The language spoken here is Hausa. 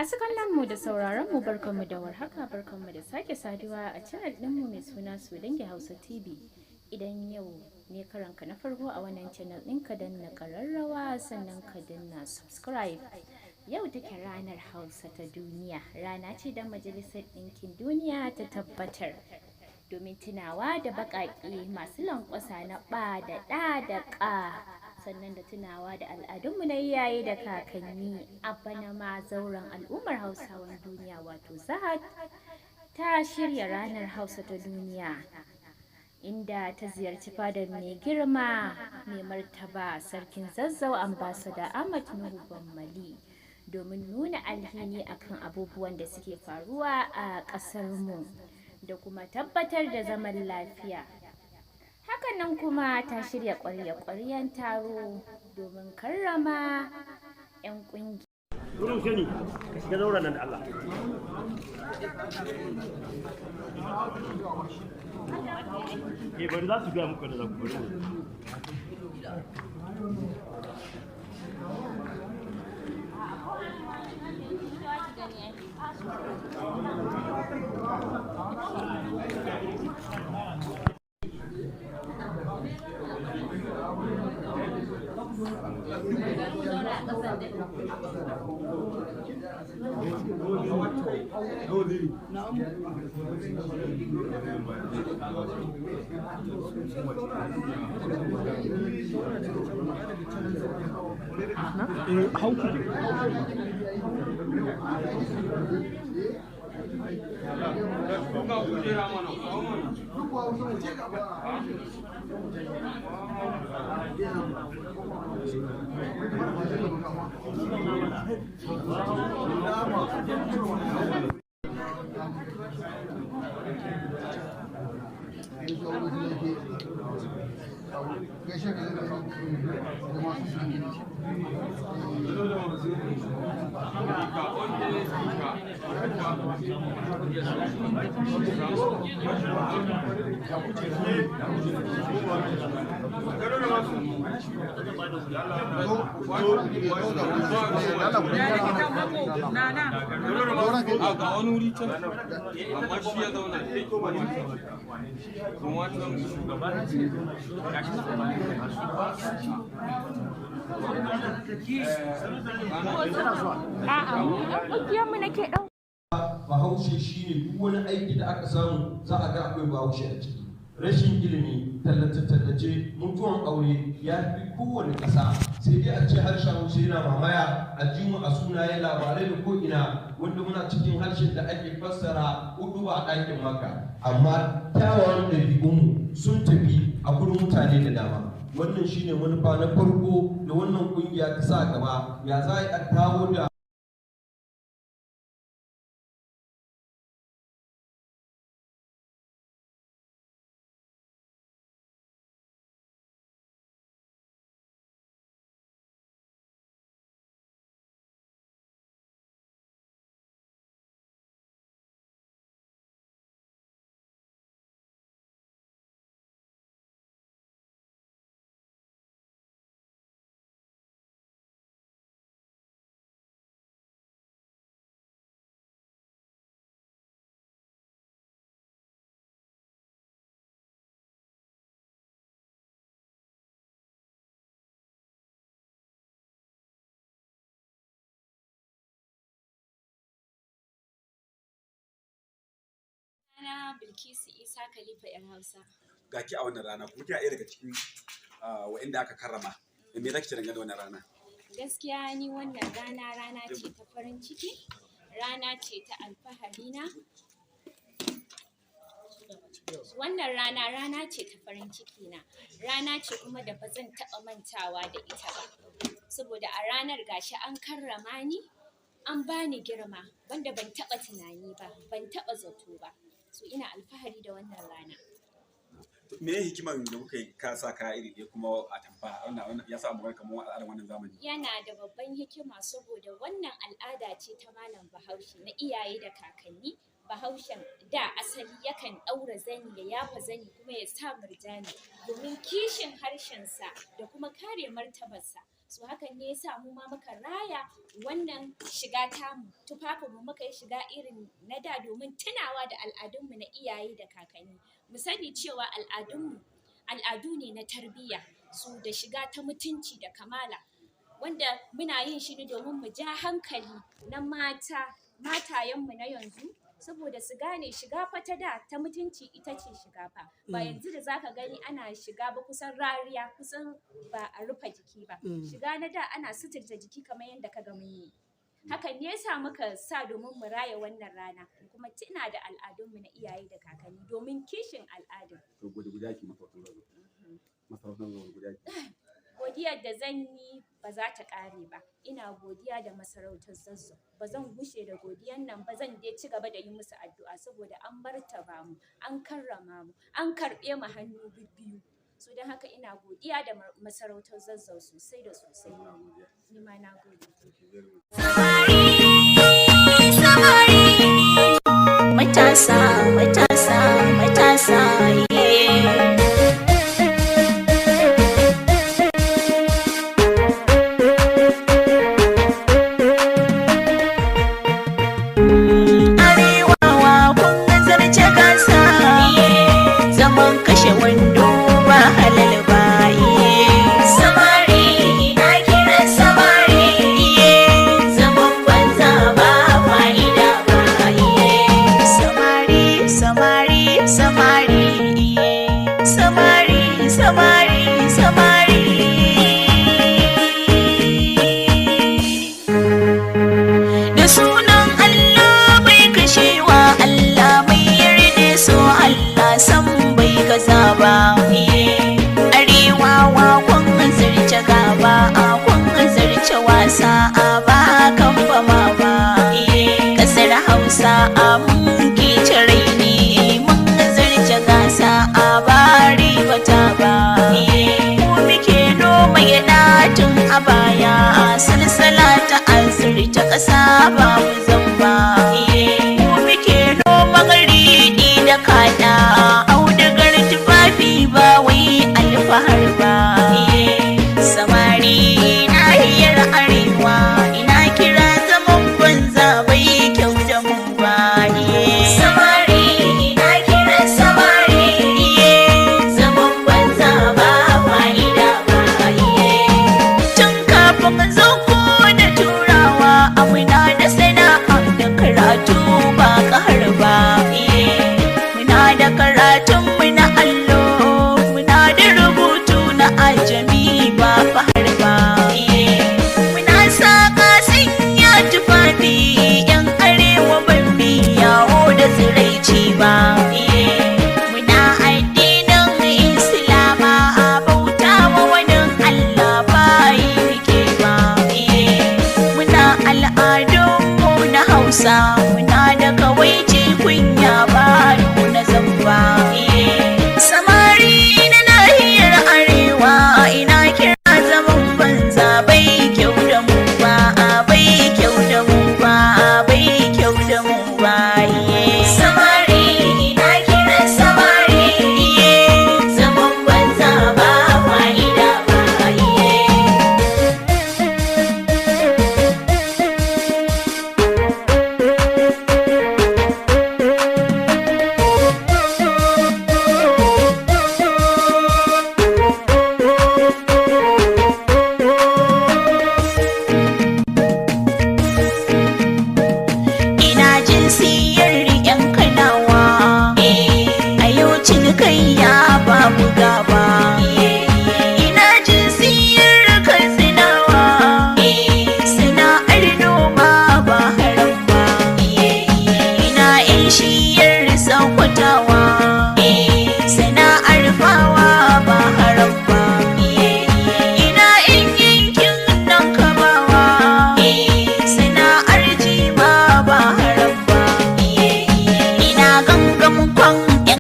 Masu kallon mu da sauraron mu, barkanmu da warhaka, barkanmu da sake saduwa a channel ɗinmu mai suna Su Dangi Hausa TV. Idan yau ne karanka na farko a wannan channel ɗin, ka danna ƙararrawa, sannan ka danna subscribe. Yau take ranar Hausa ta duniya, rana ce da Majalisar Ɗinkin Duniya ta tabbatar domin tunawa da baƙaƙe masu lanƙwasa na ɓa da ɗa da ƙa, sannan da tunawa da al'adunmu na iyaye da kakanni. A bana ma zauren al'ummar Hausawan duniya, wato ZAHAD, ta shirya ranar Hausa ta duniya, inda ta ziyarci fadar mai girma mai martaba Sarkin Zazzau, Ambasada Ahmad Nuhu Bammali, domin nuna alhini akan abubuwan da suke faruwa a ƙasarmu da kuma tabbatar da zaman lafiya. Hakanan kuma ta shirya ƙwarya-ƙwaryen taro domin karrama 'yan ƙungiya. Wurin Husaini, ka shiga zauren nan da Allah. Eh, bari za su gaya muku da za ku bari mu. A ga wani wuri can, amma shi ya zauna kuma wancan shugaba. A'a, mu 'yan ƙungiyarmu nake ɗau. Bahaushe shine duk wani aiki da aka samu za a ga akwai Bahaushe a ciki. Rashin ilimi, tallace-tallace, mutuwan aure ya fi kowane ƙasa. Sai dai a ce harshen Hausa yana mamaya a ji mu a sunaye, labarai da ko'ina, wanda muna cikin harshen da ake fassara hudu a ɗakin Maka, amma kyawawan ɗabi'unmu sun tafi a gurin mutane da dama. Wannan shine manufa na farko da wannan ƙungiya ta sa gaba, ya za a dawo da Sunana Bilkisu Isa Khalifa, 'yar Hausa. Ga ki a wannan rana kuma kina ɗaya daga cikin wa'inda aka karrama. Me zaki ce dangane da wannan rana? Gaskiya ni wannan rana, rana ce ta farin ciki, rana ce ta alfahari na. Wannan rana, rana ce ta farin ciki na, rana ce kuma da ba zan taɓa mantawa da ita ba. Saboda a ranar gashi an karrama ni, an bani girma wanda ban taɓa tunani ba, ban taɓa zato ba. So ina alfahari da wannan rana. Me ye hikiman da kuka yi ka sa kaya iri ɗaya kuma atamfa? Wannan ya sa abu kamar al'adar wannan zamani. Yana da babban hikima, saboda wannan al'ada ce ta malam Bahaushe na iyaye da kakanni. Bahaushen da asali yakan ɗaura zani, ya yafa zani, kuma ya sa murjani domin kishin harshensa da kuma kare martabarsa. So hakan ne yasa mu ma muka raya wannan shiga tamu, tufafin mu, muka yi shiga irin na da domin tunawa da al'adunmu na iyaye da kakanni. Mu sani cewa al'adunmu al'adu ne na tarbiyya, su da shiga ta mutunci da kamala, wanda muna yin shi ne domin mu ja hankali na mata, matayenmu na yanzu, saboda su gane shiga fa ta da ta mutunci ita ce shiga fa, ba yanzu da zaka gani ana shiga ba kusan rariya, kusan ba a rufe jiki ba. Shiga na da ana suturta jiki kamar yadda ka ga mun yi. Hakan ne yasa muka sa domin mu raya wannan rana, mu kuma tuna da al'adunmu na iyaye da kakanni domin kishin al'adun. To, gode guda ki masarautar Zazzau. Masarautar Zazzau guda ki. Godiyar da zan yi ba za ta ƙare ba. Ina godiya da masarautar Zazzau, ba zan gushe da godiyan nan ba, zan dai ci gaba da yi musu addu'a saboda an martaba mu, an karrama mu, an karɓe mu hannu bibbiyu. So don haka ina godiya da masarautar Zazzau sosai da sosai. Ni ma na gode. Thank you very much. Samari, matasa, matasa, matasa, yeah. Arewawa kun zarce gasa, zaman kashe wando ba halal ba. Samari, ina kiran samari, zaman banza ba fa'ida ba. Samari, samari, samari, samari, samari, samari. Da sunan Allah bai kashewa, Allah mai yarda so, Allah san bai gaza ba. Arewawa kun zarce gaba, a kun zarce wasa, a ba kan fama ba. Kasar Hausa a mun ke raini, mun zarce gasa, a ba ribata ba. Mu muke noma gyaɗa tun a baya, a salsala ta azurta ƙasa ba mu zamba. Mu muke noma riɗi da kaɗa, audugar tufafi, ba wai alfahar ba. Samari nahiyar Arewa, ina kira, zaman banza bai kyau da mu ba. Samari, ina kira samari, zaman banza ba fa'ida ba. Tun kafin zango da Turawa muna da sana'a da karatu, ba kahar ba. Muna da karatun mu na allo, muna da rubutu na ajami, ba fahar ba. Muna saka sanya tufafi, yan Arewa ban yawo da tsiraici ba. Muna addinin Islama, a bauta wa wani Allah ba yi muke ba. Muna al'adunmu na Hausa, muna